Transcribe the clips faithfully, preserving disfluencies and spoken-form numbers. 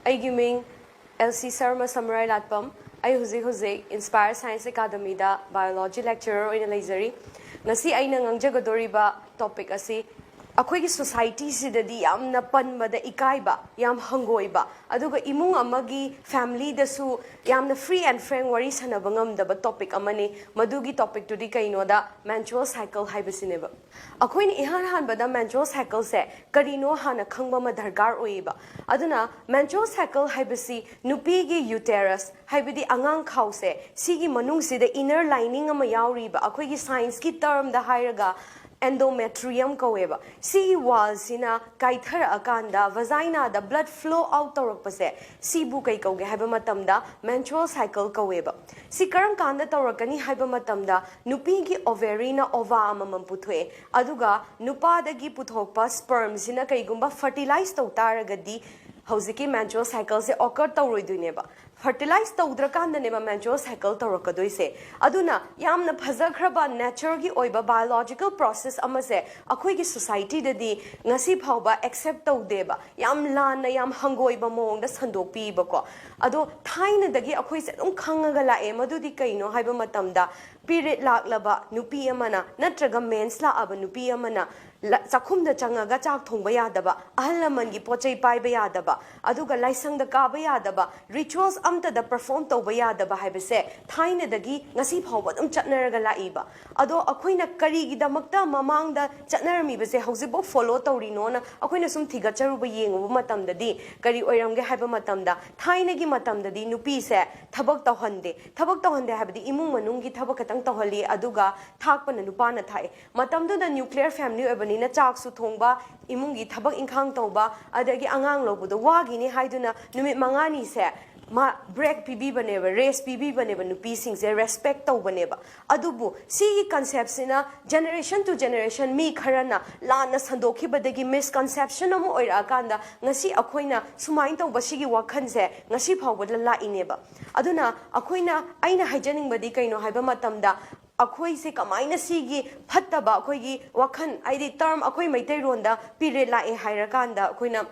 ꯑꯩꯒꯤ ꯃꯤꯡ L C Sharma ꯁꯝꯔꯥꯏ ꯂꯥꯠꯄꯝ꯫ ꯑꯩ ꯍꯧꯖꯤꯛ ꯍꯧꯖꯤꯛ ꯏꯟꯁꯄꯥꯌꯔ ꯁꯥꯏꯟꯁ ꯑꯦꯀꯥꯗꯃꯤꯗ ꯕꯥꯏꯑꯣꯂꯣꯖꯤ ꯂꯦꯛꯆꯔꯔ ꯑꯣꯏꯅ ꯂꯩꯖꯔꯤ꯫ ꯉꯁꯤ ꯑꯩꯅ ꯉꯥꯡꯖꯒꯗꯣꯔꯤꯕ ꯇꯣꯄꯤꯛ ꯑꯁꯤ ꯑꯩꯈꯣꯏꯒꯤ ꯁꯣꯁꯥꯏꯇꯤꯁꯤꯗꯗꯤ ꯌꯥꯝꯅ ꯄꯟꯕꯗ ꯏꯀꯥꯏꯕ, ꯌꯥꯝ ꯍꯪꯒꯣꯏꯕ, ꯑꯗꯨꯒ ꯏꯃꯨꯡ ꯑꯃꯒꯤ ꯐꯦꯃꯤꯂꯤꯗꯁꯨ ꯌꯥꯝꯅ ꯐ꯭ꯔꯤ ꯑꯦꯟ ꯐ꯭ꯔꯦꯡ ꯋꯥꯔꯤ ꯁꯥꯟꯅꯕ ꯉꯝꯗꯕ ꯇꯣꯄꯤꯛ ꯑꯃꯅꯤ꯫ ꯃꯗꯨꯒꯤ ꯇꯣꯄꯤꯛꯇꯨꯗꯤ ꯀꯩꯅꯣꯗ, ꯃꯦꯟꯁꯨꯔꯦꯜ ꯁꯥꯏꯀꯜ ꯍꯥꯏꯕꯁꯤꯅꯦꯕ꯫ ꯑꯩꯈꯣꯏꯅ ꯏꯍꯥꯟ ꯍꯥꯟꯕꯗ ꯃꯦꯟꯁꯨꯔꯦꯜ ꯁꯥꯏꯀꯜꯁꯦ ꯀꯔꯤꯅꯣ ꯍꯥꯟꯅ ꯈꯪꯕ ꯑꯃ ꯗꯔꯀꯥꯔ ꯑꯣꯏꯌꯦꯕ꯫ ꯑꯗꯨꯅ ꯃꯦꯟꯁꯨꯔꯦꯜ ꯁꯥꯏꯀꯜ ꯍꯥꯏꯕꯁꯤ ꯅꯨꯄꯤꯒꯤ ꯌꯨꯇꯦꯔꯁ, ꯍꯥꯏꯕꯗꯤ ꯑꯉꯥꯡ ꯈꯥꯎꯁꯦ, ꯁꯤꯒꯤ ꯃꯅꯨꯡꯁꯤꯗ ꯏꯅꯔ ꯂꯥꯏꯅꯤꯡ ꯑꯃ ꯌꯥꯎꯔꯤꯕ, ꯑꯩꯈꯣꯏꯒꯤ ꯁꯥꯏꯟꯁꯀꯤ ꯇꯔꯝꯗ ꯍꯥꯏꯔꯒ ꯑꯦꯟꯗꯣꯃꯦꯇ꯭ꯔꯤꯌꯝ ꯀꯧꯋꯦꯕ꯫ ꯁꯤꯒꯤ ꯋꯥꯜꯁꯤꯅ ꯀꯥꯏꯊꯔꯛꯑꯀꯥꯟꯗ ꯚꯖꯥꯏꯅꯥꯗ ꯕ꯭ꯂꯗ ꯐ꯭ꯂꯣ ꯑꯥꯎꯠ ꯇꯧꯔꯛꯄꯁꯦ, ꯁꯤꯕꯨ ꯀꯩ ꯀꯧꯒꯦ ꯍꯥꯏꯕ ꯃꯇꯝꯗ ꯃꯦꯟꯁꯨꯔꯦꯜ ꯁꯥꯏꯀꯜ ꯀꯧꯋꯦꯕ꯫ ꯁꯤ ꯀꯔꯝ ꯀꯥꯟꯗ ꯇꯧꯔꯛꯀꯅꯤ ꯍꯥꯏꯕ ꯃꯇꯝꯗ, ꯅꯨꯄꯤꯒꯤ ꯑꯣꯚꯦꯔꯤꯅ ꯑꯣꯚꯥ ꯑꯃꯃꯝ ꯄꯨꯊꯣꯛꯑꯦ, ꯑꯗꯨꯒ ꯅꯨꯄꯥꯗꯒꯤ ꯄꯨꯊꯣꯛꯄ ꯁ꯭ꯄꯔꯝꯁꯤꯅ ꯀꯩꯒꯨꯝꯕ ꯐꯔꯇꯤꯂꯥꯏꯁ ꯇꯧ ꯇꯥꯔꯒꯗꯤ ꯍꯧꯖꯤꯛꯀꯤ ꯃꯦꯟꯁꯨꯔꯦꯜ ꯁꯥꯏꯀꯜꯁꯦ ꯑꯣꯀꯔ ꯇꯧꯔꯣꯏꯗꯣꯏꯅꯦꯕ꯫ Fertilise ꯇꯧꯗ꯭ꯔꯀꯥꯟꯗꯅꯦꯕ ꯃꯦꯟꯁꯨꯔꯦꯜ cycle ꯇꯧꯔꯛꯀꯗꯣꯏꯁꯦ꯫ ꯑꯗꯨꯅ ꯌꯥꯝꯅ ꯐꯖꯈ꯭ꯔꯕ ꯅꯦꯆꯔꯒꯤ ꯑꯣꯏꯕ ꯕꯥꯏꯑꯣꯂꯣꯖꯤꯀꯦꯜ ꯄ꯭ꯔꯣꯁꯦꯁ ꯑꯃꯁꯦ ꯑꯩꯈꯣꯏꯒꯤ ꯁꯣꯁꯥꯏꯇꯤꯗꯗꯤ ꯉꯁꯤ ꯐꯥꯎꯕ ꯑꯦꯛꯁꯦꯞ ꯇꯧꯗꯦꯕ꯫ ꯌꯥꯝ ꯂꯥꯟꯅ, ꯌꯥꯝ ꯍꯪꯒꯣꯏꯕ ꯃꯑꯣꯡꯗ ꯁꯟꯗꯣꯛꯄꯤꯕꯀꯣ꯫ ꯑꯗꯣ ꯊꯥꯏꯅꯗꯒꯤ ꯑꯩꯈꯣꯏꯁꯦ ꯑꯗꯨꯝ ꯈꯪꯉꯒ ꯂꯥꯛꯑꯦ꯫ ꯃꯗꯨꯗꯤ ꯀꯩꯅꯣ ꯍꯥꯏꯕ ꯃꯇꯝꯗ, ꯄꯤꯔꯤꯌꯗ ꯂꯥꯛꯂꯕ ꯅꯨꯄꯤ ꯑꯃꯅ ꯅꯠꯇ꯭ꯔꯒ ꯃꯦꯟꯁ ꯂꯥꯛꯑꯕ ꯅꯨꯄꯤ ꯑꯃꯅ ꯂ-, ꯆꯥꯛꯈꯨꯝꯗ ꯆꯪꯉꯒ ꯆꯥꯛ ꯊꯣꯡꯕ ꯌꯥꯗꯕ, ꯑꯍꯜ ꯂꯃꯟꯒꯤ ꯄꯣꯠ ꯆꯩ ꯄꯥꯏꯕ ꯌꯥꯗꯕ, ꯑꯗꯨꯒ ꯂꯥꯏꯁꯪꯗ ꯀꯥꯕ ꯌꯥꯗꯕ, ꯔꯤꯆꯨꯋꯦꯜꯁ ꯑꯝꯇꯗ ꯄꯔꯐꯣꯔꯝ ꯇꯧꯕ ꯌꯥꯗꯕ ꯍꯥꯏꯕꯁꯦ ꯊꯥꯏꯅꯗꯒꯤ ꯉꯁꯤ ꯐꯥꯎꯕ ꯑꯗꯨꯝ ꯆꯠꯅꯔꯒ ꯂꯥꯛꯏꯕ꯫ ꯑꯗꯣ ꯑꯩꯈꯣꯏꯅ ꯀꯔꯤꯒꯤꯗꯃꯛꯇ ꯃꯃꯥꯡꯗ ꯆꯠꯅꯔꯝꯃꯤꯕꯁꯦ ꯍꯧꯖꯤꯛꯐꯥꯎ ꯐꯣꯂꯣ ꯇꯧꯔꯤꯅꯣꯅ ꯑꯩꯈꯣꯏꯅ ꯁꯨꯝ ꯊꯤꯒꯠꯆꯔꯨꯕ, ꯌꯦꯡꯉꯨꯕ ꯃꯇꯝꯗꯗꯤ ꯀꯔꯤ ꯑꯣꯏꯔꯝꯒꯦ ꯍꯥꯏꯕ ꯃꯇꯝꯗ, ꯊꯥꯏꯅꯒꯤ ꯃꯇꯝꯗꯗꯤ ꯅꯨꯄꯤꯁꯦ ꯊꯕꯛ ꯇꯧꯍꯟꯗꯦ꯫ ꯊꯕꯛ ꯇꯧꯍꯟꯗꯦ ꯍꯥꯏꯕꯗꯤ ꯏꯃꯨꯡ ꯃꯅꯨꯡꯒꯤ ꯊꯕꯛ ꯈꯛꯇꯪ ꯇꯧꯍꯜꯂꯤ, ꯑꯗꯨꯒ ꯊꯥꯛꯄꯅ ꯅꯨꯄꯥꯅ ꯊꯥꯛꯑꯦ꯫ ꯃꯇꯝꯗꯨꯗ ꯅ꯭ꯌꯨꯀ꯭ꯂꯤꯌꯔ ꯐꯦꯃꯤꯂꯤ ꯑꯣꯏꯕꯅꯤꯅ ꯆꯥꯛꯁꯨ ꯊꯣꯡꯕ, ꯏꯃꯨꯡꯒꯤ ꯊꯕꯛ ꯏꯪꯈꯥꯡ ꯇꯧꯕ, ꯑꯗꯒꯤ ꯑꯉꯥꯡ ꯂꯧꯕꯗꯣ ꯋꯥꯒꯤꯅꯤ ꯍꯥꯏꯗꯨꯅ ꯅꯨꯃꯤꯠ ꯃꯉꯥꯅꯤꯁꯦ ꯃꯥ ꯕ꯭ꯔꯦꯛ ꯄꯤꯕꯤꯕꯅꯦꯕ, ꯔꯦꯁ ꯄꯤꯕꯤꯕꯅꯦꯕ, ꯅꯨꯄꯤꯁꯤꯡꯁꯦ ꯔꯦꯁꯄꯦꯛ ꯇꯧꯕꯅꯦꯕ꯫ ꯑꯗꯨꯕꯨ ꯁꯤꯒꯤ ꯀꯟꯁꯦꯞꯁꯤꯅ ꯖꯦꯅꯦꯔꯦꯁꯟ ꯇꯨ ꯖꯦꯅꯦꯔꯦꯁꯟ ꯃꯤ ꯈꯔꯅ ꯂꯥꯟꯅ ꯁꯟꯗꯣꯛꯈꯤꯕꯗꯒꯤ ꯃꯤꯁꯀꯟꯁꯦꯞꯁꯟ ꯑꯃ ꯑꯣꯏꯔꯛꯑꯀꯥꯟꯗ ꯉꯁꯤ ꯑꯩꯈꯣꯏꯅ ꯁꯨꯃꯥꯏꯅ ꯇꯧꯕ ꯁꯤꯒꯤ ꯋꯥꯈꯜꯁꯦ ꯉꯁꯤ ꯐꯥꯎꯕꯗ ꯂꯥꯛꯏꯅꯦꯕ꯫ ꯑꯗꯨꯅ ꯑꯩꯈꯣꯏꯅ, ꯑꯩꯅ ꯍꯥꯏꯖꯅꯤꯡꯕꯗꯤ ꯀꯩꯅꯣ ꯍꯥꯏꯕ ꯃꯇꯝꯗ, ꯑꯩꯈꯣꯏꯁꯦ ꯀꯃꯥꯏꯅ ꯁꯤꯒꯤ ꯐꯠꯇꯕ ꯑꯩꯈꯣꯏꯒꯤ ꯋꯥꯈꯜ, ꯍꯥꯏꯗꯤ ꯇꯔꯝ ꯑꯩꯈꯣꯏ ꯃꯩꯇꯩꯔꯣꯟꯗ ꯄꯤꯔꯤꯌꯗ ꯂꯥꯛꯑꯦ ꯍꯥꯏꯔꯀꯥꯟꯗ ꯑꯩꯈꯣꯏꯅ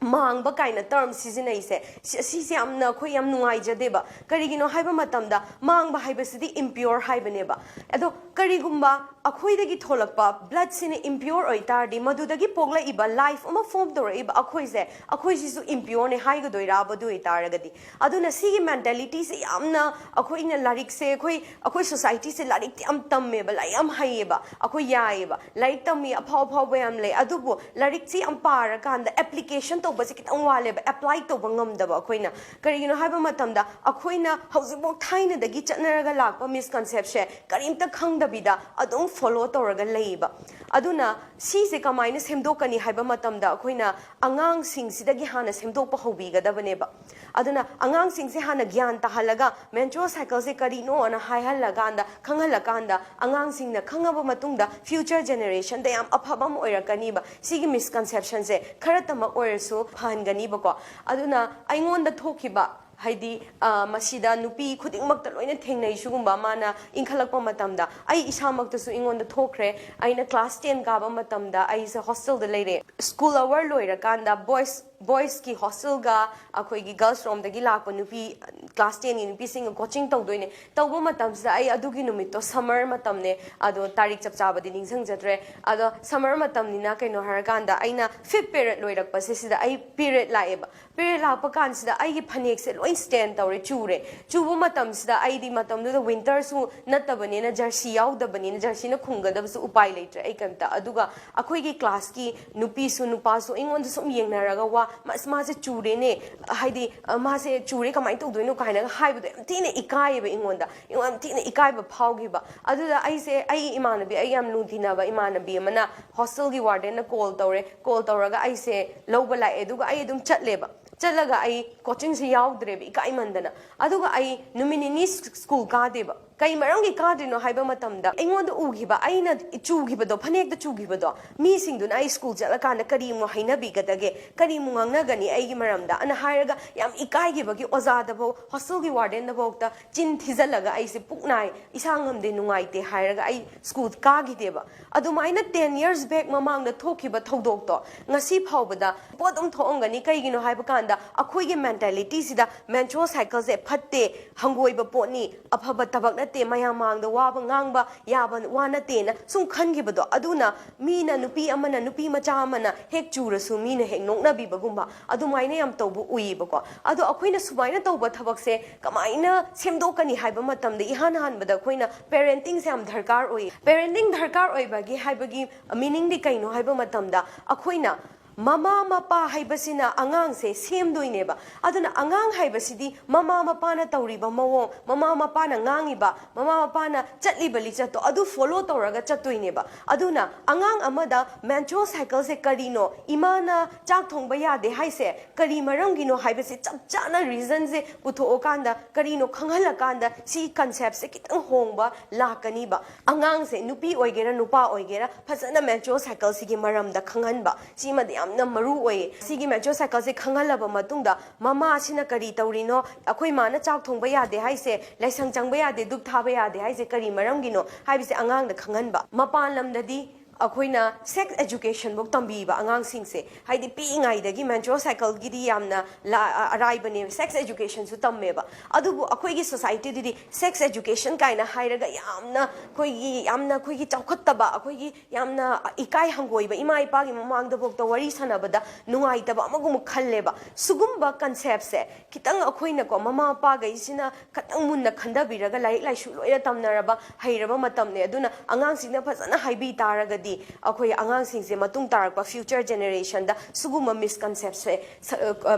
ꯃꯥꯡꯕ ꯀꯥꯏꯅ ꯇꯔꯝ ꯁꯤꯖꯤꯟꯅꯩꯁꯦ, ꯁꯤ- ꯁꯤꯁꯦ ꯌꯥꯝꯅ ꯑꯩꯈꯣꯏ ꯌꯥꯝ ꯅꯨꯡꯉꯥꯏꯖꯗꯦꯕ꯫ ꯀꯔꯤꯒꯤꯅꯣ ꯍꯥꯏꯕ ꯃꯇꯝꯗ, ꯃꯥꯡꯕ ꯍꯥꯏꯕꯁꯤꯗꯤ ꯏꯝꯄ꯭ꯌꯣꯔ ꯍꯥꯏꯕꯅꯦꯕ꯫ ꯑꯗꯣ ꯀꯔꯤꯒꯨꯝꯕ ꯑꯩꯈꯣꯏꯗꯒꯤ ꯊꯣꯛꯂꯛꯄ ꯕ꯭ꯂꯠꯁꯤꯅ ꯏꯝꯄ꯭ꯌꯣꯔ ꯑꯣꯏꯇꯥꯔꯗꯤ, ꯃꯗꯨꯗꯒꯤ ꯄꯣꯛꯂꯛꯏꯕ, ꯂꯥꯏꯐ ꯑꯃ ꯐꯣꯔꯝ ꯇꯧꯔꯛꯏꯕ ꯑꯩꯈꯣꯏꯁꯦ, ꯑꯩꯈꯣꯏꯁꯤꯁꯨ ꯏꯝꯄ꯭ꯌꯣꯔꯅꯦ ꯍꯥꯏꯒꯗꯣꯏꯔꯥꯕ? ꯑꯗꯨ ꯑꯣꯏꯇꯥꯔꯒꯗꯤ, ꯑꯗꯨꯅ ꯁꯤꯒꯤ ꯃꯦꯟꯇꯦꯂꯤꯇꯤꯁꯦ ꯌꯥꯝꯅ, ꯑꯩꯈꯣꯏꯅ ꯂꯥꯏꯔꯤꯛꯁꯦ, ꯑꯩꯈꯣꯏ ꯑꯩꯈꯣꯏ ꯁꯣꯁꯥꯏꯇꯤꯁꯦ ꯂꯥꯏꯔꯤꯛꯇꯤ ꯌꯥꯝ ꯇꯝꯃꯦꯕ, ꯂꯥꯏꯔꯤꯛ ꯌꯥꯝ ꯍꯩꯌꯦꯕ, ꯑꯩꯈꯣꯏ ꯌꯥꯏꯌꯦꯕ, ꯂꯥꯏꯔꯤꯛ ꯇꯝꯃꯤ ꯑꯐꯥꯎ ꯑꯐꯥꯎꯕ ꯌꯥꯝ ꯂꯩ, ꯑꯗꯨꯕꯨ ꯂꯥꯏꯔꯤꯛꯁꯤ ꯌꯥꯝ ꯄꯥꯔꯀꯥꯟꯗ ꯑꯦꯄ꯭ꯂꯤꯀꯦꯁꯟ ꯇꯧꯕꯁꯦ ꯈꯤꯇꯪ ꯋꯥꯠꯂꯦꯕ, ꯑꯦꯄ꯭ꯂꯥꯏ ꯇꯧꯕ ꯉꯝꯗꯕ ꯑꯩꯈꯣꯏꯅ꯫ ꯀꯔꯤꯒꯤꯅꯣ ꯍꯥꯏꯕ ꯃꯇꯝꯗ, ꯑꯩꯈꯣꯏꯅ ꯍꯧꯖꯤꯛꯐꯥꯎ ꯊꯥꯏꯅꯗꯒꯤ ꯆꯠꯅꯔꯒ ꯂꯥꯛꯄ ꯃꯤꯁꯀꯟꯁꯦꯞꯁꯦ ꯀꯔꯤꯝꯇ ꯈꯪꯗꯕꯤꯗ ꯑꯗꯨꯝ ꯐꯣꯂꯣ ꯇꯧꯔꯒ ꯂꯩꯌꯦꯕ꯫ ꯑꯗꯨꯅ ꯁꯤꯁꯦ ꯀꯃꯥꯏꯅ ꯁꯦꯝꯗꯣꯛꯀꯅꯤ ꯍꯥꯏꯕ ꯃꯇꯝꯗ, ꯑꯩꯈꯣꯏꯅ ꯑꯉꯥꯡꯁꯤꯡꯁꯤꯗꯒꯤ ꯍꯥꯟꯅ ꯁꯦꯝꯗꯣꯛꯄ ꯍꯧꯕꯤꯒꯗꯕꯅꯦꯕ꯫ ꯑꯗꯨꯅ ꯑꯉꯥꯡꯁꯤꯡꯁꯦ ꯍꯥꯟꯅ ꯒ꯭ꯌꯥꯟ ꯇꯥꯍꯜꯂꯒ, ꯃꯦꯟꯁꯇ꯭ꯔꯨꯑꯦꯜ ꯁꯥꯏꯀꯜꯁꯦ ꯀꯔꯤꯅꯣꯅ ꯍꯥꯏꯍꯜꯂꯀꯥꯟꯗ, ꯈꯪꯍꯜꯂꯀꯥꯟꯗ, ꯑꯉꯥꯡꯁꯤꯡꯅ ꯈꯪꯉꯕ ꯃꯇꯨꯡꯗ ꯐ꯭ꯌꯨꯆꯔ ꯖꯦꯅꯦꯔꯦꯁꯟꯗ ꯌꯥꯝ ꯑꯐꯕ ꯑꯃ ꯑꯣꯏꯔꯛꯀꯅꯤꯕ꯫ ꯁꯤꯒꯤ ꯃꯤꯁꯀꯟꯁꯦꯞꯁꯟꯁꯦ ꯈꯔꯇꯃꯛ ꯑꯣꯏꯔꯁꯨ ꯐꯍꯟꯒꯅꯤꯕꯀꯣ꯫ ꯑꯗꯨꯅ ꯑꯩꯉꯣꯟꯗ ꯊꯣꯛꯈꯤꯕ, ꯍꯥꯏꯗꯤ, ꯑ, ꯃꯁꯤꯗ ꯅꯨꯄꯤ ꯈꯨꯗꯤꯡꯃꯛꯇ ꯂꯣꯏꯅ ꯊꯦꯡꯅꯩ ꯁꯤꯒꯨꯝꯕ, ꯃꯥꯅ ꯏꯟꯈꯠꯂꯛꯄ ꯃꯇꯝꯗ꯫ ꯑꯩ ꯏꯁꯥꯃꯛꯇꯁꯨ ꯑꯩꯉꯣꯟꯗ ꯊꯣꯛꯈ꯭ꯔꯦ꯫ ꯑꯩꯅ ꯀ꯭ꯂꯥꯁ ꯇꯦꯟ ꯀꯥꯕ ꯃꯇꯝꯗ ꯑꯩꯁꯦ ꯍꯣꯁꯇꯦꯜꯗ ꯂꯩꯔꯦ꯫ ꯁ꯭ꯀꯨꯜ ꯑꯋꯔ ꯂꯣꯏꯔꯀꯥꯟꯗ ꯕꯣꯏꯁ ꯕꯣꯏꯁꯀꯤ ꯍꯣꯁꯇꯦꯜꯒ ꯑꯩꯈꯣꯏꯒꯤ ꯒꯔꯜꯁ ꯔꯣꯝꯗꯒꯤ ꯂꯥꯛꯄ ꯅꯨꯄꯤ, ꯀ꯭ꯂꯥꯁ ꯇꯦꯟꯒꯤ ꯅꯨꯄꯤꯁꯤꯡꯒ ꯀꯣꯆꯤꯡ ꯇꯧꯗꯣꯏꯅꯦ꯫ ꯇꯧꯕ ꯃꯇꯝꯁꯤꯗ, ꯑꯩ ꯑꯗꯨꯒꯤ ꯅꯨꯃꯤꯠꯇꯣ ꯁꯝꯃꯔ ꯃꯇꯝꯅꯦ, ꯑꯗꯣ ꯇꯥꯔꯤꯛ ꯆꯞ ꯆꯥꯕꯗꯤ ꯅꯤꯡꯁꯤꯡꯖꯗ꯭ꯔꯦ꯫ ꯑꯗꯣ ꯁꯝꯃꯔ ꯃꯇꯝꯅꯤꯅ, ꯀꯩꯅꯣ ꯍꯥꯏꯔꯀꯥꯟꯗ, ꯑꯩꯅ ꯐꯤꯐ ꯄꯦꯔꯦꯠ ꯂꯣꯏꯔꯛꯄꯁꯦ ꯁꯤꯗ ꯑꯩ ꯄꯦꯔꯦꯠ ꯂꯥꯛꯑꯦꯕ꯫ ꯄꯦꯔꯦꯠ ꯂꯥꯛꯄ ꯀꯥꯟꯁꯤꯗ ꯑꯩꯒꯤ ꯐꯅꯦꯛꯁꯦ ꯂꯣꯏ ꯁ꯭ꯇꯦꯟ ꯇꯧꯔꯦ, ꯆꯨꯔꯦ꯫ ꯆꯨꯕ ꯃꯇꯝꯁꯤꯗ, ꯑꯩꯗꯤ ꯃꯇꯝꯗꯨꯗ ꯋꯤꯟꯇꯔꯁꯨ ꯅꯠꯇꯕꯅꯤꯅ, ꯖꯔꯁꯤ ꯌꯥꯎꯗꯕꯅꯤꯅ, ꯖꯔꯁꯤꯅ ꯈꯨꯝꯒꯗꯕꯁꯨ ꯎꯄꯥꯏ ꯂꯩꯇ꯭ꯔꯦ ꯑꯩ ꯀꯩꯝꯇ꯫ ꯑꯗꯨꯒ ꯑꯩꯈꯣꯏꯒꯤ ꯀ꯭ꯂꯥꯁꯀꯤ ꯅꯨꯄꯤꯁꯨ ꯅꯨꯄꯥꯁꯨ ꯑꯩꯉꯣꯟꯗ ꯁꯨꯝ ꯌꯦꯡꯅꯔꯒ, "ꯋꯥ, ꯃꯥ-, ꯃꯥꯁꯦ ꯆꯨꯔꯦꯅꯦ, ꯍꯥꯏꯗꯤ, ꯑ, ꯃꯥꯁꯦ ꯆꯨꯔꯦ, ꯀꯃꯥꯏꯅ ꯇꯧꯗꯣꯏꯅꯣ?" ꯀꯥꯏꯅꯒ ꯍꯥꯏꯕꯗꯣ ꯌꯥꯝ ꯊꯤꯅ ꯏꯀꯥꯏꯌꯦꯕ ꯑꯩꯉꯣꯟꯗ꯫ ꯑꯩꯉꯣꯟꯗ ꯌꯥꯝ ꯊꯤꯅ ꯏꯀꯥꯏꯕ ꯐꯥꯎꯈꯤꯕ꯫ ꯑꯗꯨꯗ ꯑꯩꯁꯦ, ꯑꯩ ꯏꯃꯥꯟꯅꯕꯤ, ꯑꯩ ꯌꯥꯝ ꯂꯨ ꯇꯤꯟꯅꯕ ꯏꯃꯥꯟꯅꯕꯤ ꯑꯃꯅ ꯍꯣꯁꯇꯦꯜꯒꯤ ꯋꯥꯔꯗꯦꯟꯅ ꯀꯣꯜ ꯇꯧꯔꯦ꯫ ꯀꯣꯜ ꯇꯧꯔꯒ ꯑꯩꯁꯦ ꯂꯧꯕ ꯂꯥꯛꯑꯦ꯫ ꯑꯗꯨꯒ ꯑꯩ ꯑꯗꯨꯝ ꯆꯠꯂꯦꯕ꯫ ꯆꯠꯂꯒ ꯑꯩ ꯀꯣꯆꯤꯡꯁꯦ ꯌꯥꯎꯗ꯭ꯔꯦꯕ, ꯏꯀꯥꯏꯃꯟꯗꯅ꯫ ꯑꯗꯨꯒ ꯑꯩ ꯅꯨꯃꯤꯠ ꯅꯤꯅꯤ ꯁ꯭ꯀꯨꯜ ꯀꯥꯗꯦꯕ꯫ ꯀꯩ ꯃꯔꯝꯒꯤ ꯀꯥꯗ꯭ꯔꯤꯅꯣ ꯍꯥꯏꯕ ꯃꯇꯝꯗ, ꯑꯩꯉꯣꯟꯗ ꯎꯈꯤꯕ, ꯑꯩꯅ ꯆꯨꯈꯤꯕꯗꯣ, ꯐꯅꯦꯛꯇ ꯆꯨꯈꯤꯕꯗꯣ, ꯃꯤꯁꯤꯡꯗꯨꯅ ꯑꯩ ꯁ꯭ꯀꯨꯜ ꯆꯠꯂꯀꯥꯟꯗ ꯀꯔꯤ ꯑꯃꯨꯛ ꯍꯥꯏꯅꯕꯤꯒꯗꯒꯦ, ꯀꯔꯤ ꯑꯃꯨꯛ ꯉꯥꯡꯅꯒꯅꯤ ꯑꯩꯒꯤ ꯃꯔꯝꯗ ꯑꯅ ꯍꯥꯏꯔꯒ ꯌꯥꯝ ꯏꯀꯥꯏꯈꯤꯕꯒꯤ ꯑꯣꯖꯥꯗꯐꯥꯎ, ꯍꯣꯁꯇꯦꯜꯒꯤ ꯋꯥꯔꯗꯦꯟꯗꯐꯥꯎꯗ ꯆꯤꯟ ꯊꯤꯖꯜꯂꯒ ꯑꯩꯁꯦ ꯄꯨꯛ ꯅꯥꯏ, ꯏꯁꯥ ꯉꯝꯗꯦ, ꯅꯨꯡꯉꯥꯏꯇꯦ ꯍꯥꯏꯔꯒ ꯑꯩ ꯁ꯭ꯀꯨꯜ ꯀꯥꯈꯤꯗꯦꯕ꯫ ꯑꯗꯨꯃꯥꯏꯅ ten years back ꯃꯃꯥꯡꯗ ꯊꯣꯛꯈꯤꯕ ꯊꯧꯗꯣꯛꯇꯣ ꯉꯁꯤ ꯐꯥꯎꯕꯗ ꯄꯣꯠ ꯑꯗꯨꯝ ꯊꯣꯛꯑꯝꯒꯅꯤ꯫ ꯀꯩꯒꯤꯅꯣ ꯍꯥꯏꯕ ꯀꯥꯟꯗ, ꯑꯩꯈꯣꯏꯒꯤ ꯃꯦꯟꯇꯦꯂꯤꯇꯤꯁꯤꯗ menstrual cycleꯁꯦ ꯐꯠꯇꯦ, ꯍꯪꯒꯣꯏꯕ ꯄꯣꯠꯅꯤ, ꯑꯐꯕ ꯊꯕꯛ ꯅꯠꯇꯦ, ꯃꯌꯥꯝ ꯃꯥꯡꯗ ꯋꯥꯕ ꯉꯥꯡꯕ ꯌꯥꯕ ꯋꯥ ꯅꯠꯇꯦꯅ ꯁꯨꯝ ꯈꯟꯈꯤꯕꯗꯣ, ꯑꯗꯨꯅ ꯃꯤꯅ, ꯅꯨꯄꯤ ꯑꯃꯅ, ꯅꯨꯄꯤ ꯃꯆꯥ ꯑꯃꯅ ꯍꯦꯛ ꯆꯨꯔꯁꯨ ꯃꯤꯅ ꯍꯦꯛ ꯅꯣꯛꯅꯕꯤꯕꯒꯨꯝꯕ ꯑꯗꯨꯃꯥꯏꯅ ꯌꯥꯝ ꯇꯧꯕ ꯎꯏꯌꯦꯕꯀꯣ꯫ ꯑꯗꯣ ꯑꯩꯈꯣꯏꯅ ꯁꯨꯃꯥꯏꯅ ꯇꯧꯕ ꯊꯕꯛꯁꯦ ꯀꯃꯥꯏꯅ ꯁꯦꯝꯗꯣꯛꯀꯅꯤ ꯍꯥꯏꯕ ꯃꯇꯝꯗ, ꯏꯍꯥꯟ ꯍꯥꯟꯕꯗ ꯑꯩꯈꯣꯏꯅ parentingꯁꯦ ꯌꯥꯝ ꯗꯔꯀꯥꯔ ꯑꯣꯏ꯫ Parenting ꯗꯔꯀꯥꯔ ꯑꯣꯏꯕꯒꯤ ꯍꯥꯏꯕꯒꯤ meaningꯗꯤ ꯀꯩꯅꯣ ꯍꯥꯏꯕ ꯃꯇꯝꯗ, ꯑꯩꯈꯣꯏꯅ ꯃꯃꯥ ꯃꯄꯥ ꯍꯥꯏꯕꯁꯤꯅ ꯑꯉꯥꯡꯁꯦ ꯁꯦꯝꯗꯣꯏꯅꯦꯕ꯫ ꯑꯗꯨꯅ ꯑꯉꯥꯡ ꯍꯥꯏꯕꯁꯤꯗꯤ ꯃꯃꯥ ꯃꯄꯥꯅ ꯇꯧꯔꯤꯕ ꯃꯑꯣꯡ, ꯃꯃꯥ ꯃꯄꯥꯅ ꯉꯥꯡꯉꯤꯕ, ꯃꯃꯥ ꯃꯄꯥꯅ ꯆꯠꯂꯤꯕ ꯂꯤꯆꯠꯇꯣ ꯑꯗꯨ follow ꯇꯧꯔꯒ ꯆꯠꯇꯣꯏꯅꯦꯕ꯫ ꯑꯗꯨꯅ ꯑꯉꯥꯡ ꯑꯃꯗ menstrual cycleꯁꯦ ꯀꯔꯤꯅꯣ, ꯏꯃꯥꯅ ꯆꯥꯛ ꯊꯣꯡꯕ ꯌꯥꯗꯦ ꯍꯥꯏꯁꯦ ꯀꯔꯤ ꯃꯔꯝꯒꯤꯅꯣ ꯍꯥꯏꯕꯁꯦ ꯆꯞ ꯆꯥꯅ reasonꯁꯦ ꯄꯨꯊꯣꯛꯑꯀꯥꯟꯗ, ꯀꯔꯤꯅꯣ ꯈꯪꯍꯜꯂꯀꯥꯟꯗ ꯁꯤ conceptꯁꯦ ꯈꯤꯇꯪ ꯍꯣꯡꯕ ꯂꯥꯛꯀꯅꯤꯕ꯫ ꯑꯉꯥꯡꯁꯦ ꯅꯨꯄꯤ ꯑꯣꯏꯒꯦꯔꯥ ꯅꯨꯄꯥ ꯑꯣꯏꯒꯦꯔꯥ ꯐꯖꯅ menstrual cycleꯁꯤꯒꯤ ꯃꯔꯝꯗ ꯈꯪꯍꯟꯕ, ꯁꯤꯃꯗꯤ ꯌꯥꯝꯅ ꯃꯔꯨ ꯑꯣꯏꯌꯦ꯫ ꯁꯤꯒꯤ menstrual cycleꯁꯦ ꯈꯪꯍꯜꯂꯕ ꯃꯇꯨꯡꯗ ꯃꯃꯥꯁꯤꯅ ꯀꯔꯤ ꯇꯧꯔꯤꯅꯣ, ꯑꯩꯈꯣꯏ ꯃꯥꯅ ꯆꯥꯛ ꯊꯣꯡꯕ ꯌꯥꯗꯦ ꯍꯥꯏꯁꯦ, ꯂꯥꯏꯁꯪ ꯆꯪꯕ ꯌꯥꯗꯦ, ꯙꯨꯞ ꯊꯥꯕ ꯌꯥꯗꯦ ꯍꯥꯏꯁꯦ ꯀꯔꯤ ꯃꯔꯝꯒꯤꯅꯣ ꯍꯥꯏꯕꯁꯦ ꯑꯉꯥꯡꯗ ꯈꯪꯍꯟꯕ꯫ ꯃꯄꯥꯟ ꯂꯝꯗꯗꯤ ꯑꯩꯈꯣꯏꯅ sex education ꯐꯧ ꯇꯝꯕꯤꯕ ꯑꯉꯥꯡꯁꯤꯡꯁꯦ, ꯍꯥꯏꯗꯤ ꯄꯤꯛꯏꯉꯩꯗꯒꯤ menstrual cycleꯒꯤꯗꯤ ꯌꯥꯝꯅ ꯂꯥ-, ꯑꯔꯥꯏꯕꯅꯦꯕ, sex educationꯁꯨ ꯇꯝꯃꯦꯕ꯫ ꯑꯗꯨꯕꯨ ꯑꯩꯈꯣꯏꯒꯤ societyꯗꯗꯤ sex education ꯀꯥꯏꯅ ꯍꯥꯏꯔꯒ ꯌꯥꯝꯅ ꯑꯩꯈꯣꯏꯒꯤ, ꯌꯥꯝꯅ ꯑꯩꯈꯣꯏꯒꯤ ꯆꯥꯎꯈꯠꯇꯕ, ꯑꯩꯈꯣꯏꯒꯤ ꯌꯥꯝꯅ ꯏꯀꯥꯏ ꯍꯪꯒꯣꯏꯕ, ꯏꯃꯥ ꯏꯄꯥꯒꯤ ꯃꯃꯥꯡꯗꯐꯥꯎꯗ ꯋꯥꯔꯤ ꯁꯥꯟꯅꯕꯗ ꯅꯨꯡꯉꯥꯏꯇꯕ ꯑꯃꯒꯨꯝꯕ ꯈꯜꯂꯦꯕ꯫ ꯁꯤꯒꯨꯝꯕ conceptꯁꯦ ꯈꯤꯇꯪ ꯑꯩꯈꯣꯏꯅꯀꯣ, ꯃꯃꯥ ꯃꯄꯥꯈꯩꯁꯤꯅ ꯈꯤꯇꯪ ꯃꯨꯟꯅ ꯈꯟꯊꯕꯤꯔꯒ, ꯂꯥꯏꯔꯤꯛ ꯂꯥꯏꯁꯨ ꯂꯣꯏꯅ ꯇꯝꯅꯔꯕ, ꯍꯩꯔꯕ ꯃꯇꯝꯅꯦ꯫ ꯑꯗꯨꯅ ꯑꯉꯥꯡꯁꯤꯡꯅ ꯐꯖꯅ ꯍꯥꯏꯕꯤ ꯇꯥꯔꯒꯗꯤ, ꯑꯩꯈꯣꯏ ꯑꯉꯥꯡꯁꯤꯡꯁꯦ ꯃꯇꯨꯡ ꯇꯥꯔꯛꯄ future generationꯗ ꯁꯤꯒꯨꯝꯕ misconception,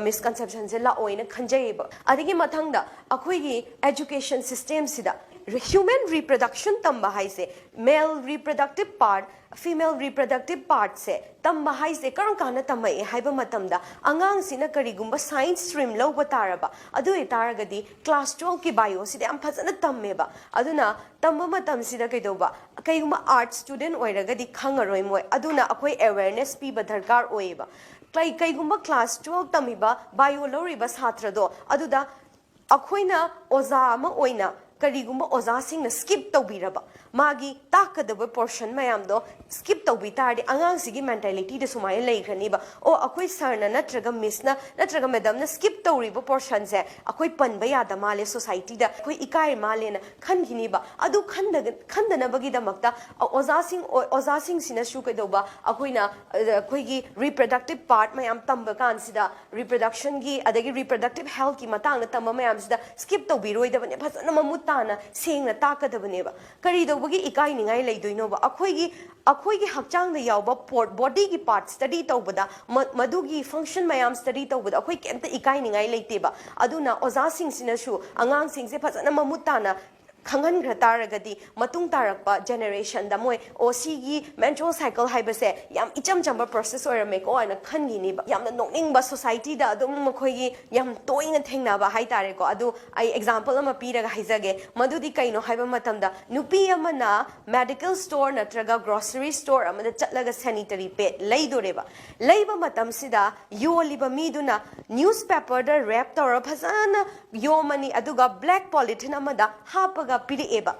misconceptionꯁꯦ ꯂꯥꯛꯑꯣꯏꯅ ꯈꯟꯖꯩꯌꯦꯕ꯫ ꯑꯗꯒꯤ ꯃꯊꯪꯗ ꯑꯩꯈꯣꯏꯒꯤ education systemꯁꯤꯗ Human reproduction ꯇꯝꯕ ꯍꯥꯏꯁꯦ, male reproductive part, female reproductive partꯁꯦ ꯇꯝꯕ ꯍꯥꯏꯁꯦ ꯀꯔꯝ ꯀꯥꯟꯗ ꯇꯝꯃꯛꯑꯦ ꯍꯥꯏꯕ ꯃꯇꯝꯗ, ꯑꯉꯥꯡꯁꯤꯅ ꯀꯔꯤꯒꯨꯝꯕ science stream ꯂꯧꯕ ꯇꯥꯔꯕ, ꯑꯗꯨ ꯑꯣꯏꯇꯥꯔꯒꯗꯤ class twelveꯀꯤ bioꯁꯤꯗ ꯌꯥꯝ ꯐꯖꯅ ꯇꯝꯃꯦꯕ꯫ ꯑꯗꯨꯅ ꯇꯝꯕ ꯃꯇꯝꯁꯤꯗ ꯀꯩꯗꯧꯕ, ꯀꯩꯒꯨꯝꯕ arts student ꯑꯣꯏꯔꯒꯗꯤ ꯈꯪꯉꯔꯣꯏ ꯃꯣꯏ, ꯑꯗꯨꯅ ꯑꯩꯈꯣꯏ awareness ꯄꯤꯕ ꯗꯔꯀꯥꯔ ꯑꯣꯏꯌꯦꯕ꯫ ꯀꯩ ꯀꯩꯒꯨꯝꯕ class twelve ꯇꯝꯃꯤꯕ bio ꯂꯧꯔꯤꯕ ꯁꯥꯇ꯭ꯔꯗꯣ, ꯑꯗꯨꯗ ꯑꯩꯈꯣꯏꯅ ꯑꯣꯖꯥ ꯑꯃ ꯑꯣꯏꯅ ꯀꯔꯤꯒꯨꯝꯕ ꯑꯣꯖꯥꯁꯤꯡꯅ skip ꯇꯧꯕꯤꯔꯕ, ꯃꯥꯒꯤ ꯇꯥꯛꯀꯗꯕ portion ꯃꯌꯥꯝꯗꯣ skip ꯇꯧꯕꯤ ꯇꯥꯔꯗꯤ, ꯑꯉꯥꯡꯁꯤꯒꯤ mentalityꯗ ꯁꯨꯃꯥꯏꯅ ꯂꯩꯈ꯭ꯔꯅꯤꯕ, "ꯑꯣ, ꯑꯩꯈꯣꯏ sirꯅ ꯅꯠꯇ꯭ꯔꯒ missꯅ ꯅꯠꯇ꯭ꯔꯒ madamꯅ skip ꯇꯧꯔꯤꯕ portionꯁꯦ ꯑꯩꯈꯣꯏ ꯄꯟꯕ ꯌꯥꯗ ꯃꯥꯜꯂꯦ, societyꯗ ꯑꯩꯈꯣꯏ ꯏꯀꯥꯏ ꯃꯥꯜꯂꯦꯅ" ꯈꯟꯈꯤꯅꯤꯕ꯫ ꯑꯗꯨ ꯈꯟꯗ-, ꯈꯟꯗꯅꯕꯒꯤꯗꯃꯛꯇ ꯑꯣꯖꯥꯁꯤꯡ, ꯑꯣꯖꯥꯁꯤꯡꯁꯤꯅꯁꯨ ꯀꯩꯗꯧꯕ, ꯑꯩꯈꯣꯏꯅ, ꯑ, ꯑꯩꯈꯣꯏꯒꯤ reproductive part ꯃꯌꯥꯝ ꯇꯝꯕ ꯀꯥꯟꯁꯤꯗ, reproductionꯒꯤ ꯑꯗꯒꯤ reproductive healthꯀꯤ ꯃꯇꯥꯡꯗ ꯇꯝꯕ ꯃꯌꯥꯝꯁꯤꯗ skip ꯇꯧꯕꯤꯔꯣꯏꯗꯕꯅꯦ꯫ ꯐꯖꯅ ꯃꯃꯨꯠ ꯇꯥꯅ ꯁꯦꯡꯅ ꯇꯥꯛꯀꯗꯕꯅꯦꯕ꯫ ꯀꯔꯤ ꯇꯧꯕꯒꯤ ꯏꯀꯥꯏꯅꯤꯡꯉꯥꯏ ꯂꯩꯗꯣꯏꯅꯣꯕ? ꯑꯩꯈꯣꯏꯒꯤ, ꯑꯩꯈꯣꯏꯒꯤ ꯍꯛꯆꯥꯡꯗ ꯌꯥꯎꯕ ꯄꯣꯠ, bodyꯒꯤ part study ꯇꯧꯕꯗ, ꯃ-, ꯃꯗꯨꯒꯤ function ꯃꯌꯥꯝ study ꯇꯧꯕꯗ ꯑꯩꯈꯣꯏ ꯀꯩꯝꯇ ꯏꯀꯥꯏꯅꯤꯡꯉꯥꯏ ꯂꯩꯇꯦꯕ꯫ ꯑꯗꯨꯅ ꯑꯣꯖꯥꯁꯤꯡꯁꯤꯅꯁꯨ ꯑꯉꯥꯡꯁꯤꯡꯁꯦ ꯐꯖꯅ ꯃꯃꯨꯠ ꯇꯥꯅ ꯈꯪꯍꯟꯈ꯭ꯔ ꯇꯥꯔꯒꯗꯤ, ꯃꯇꯨꯡ ꯇꯥꯔꯛꯄ generationꯗ ꯃꯣꯏ, "ꯑꯣ, ꯁꯤꯒꯤ menstrual cycle ꯍꯥꯏꯕꯁꯦ ꯌꯥꯝ ꯏꯆꯝ ꯆꯝꯕ process ꯑꯣꯏꯔꯝꯃꯦꯀꯣ" ꯍꯥꯏꯅ ꯈꯟꯈꯤꯅꯤꯕ꯫ ꯌꯥꯝꯅ ꯅꯣꯛꯅꯤꯡꯕ, societyꯗ ꯑꯗꯨꯝ ꯃꯈꯣꯏꯒꯤ ꯌꯥꯝ ꯇꯣꯏꯅ ꯊꯦꯡꯅꯕ ꯍꯥꯏꯇꯥꯔꯦꯀꯣ꯫ ꯑꯗꯨ ꯑꯩ example ꯑꯃ ꯄꯤꯔꯒ ꯍꯥꯏꯖꯒꯦ꯫ ꯃꯗꯨꯗꯤ ꯀꯩꯅꯣ ꯍꯥꯏꯕ ꯃꯇꯝꯗ, ꯅꯨꯄꯤ ꯑꯃꯅ medical store ꯅꯠꯇ꯭ꯔꯒ grocery store ꯑꯃꯗ ꯆꯠꯂꯒ sanitary pad ꯂꯩꯗꯣꯔꯦꯕ꯫ ꯂꯩꯕ ꯃꯇꯝꯁꯤꯗ ꯌꯣꯜꯂꯤꯕ ꯃꯤꯗꯨꯅ newspaperꯗ wrap ꯇꯧꯔ ꯐꯖꯅ ꯌꯣꯝꯃꯅꯤ, ꯑꯗꯨꯒ black polythene ꯑꯃꯗ ꯍꯥꯞꯄꯒ ꯄꯤꯔꯛꯑꯦꯕ꯫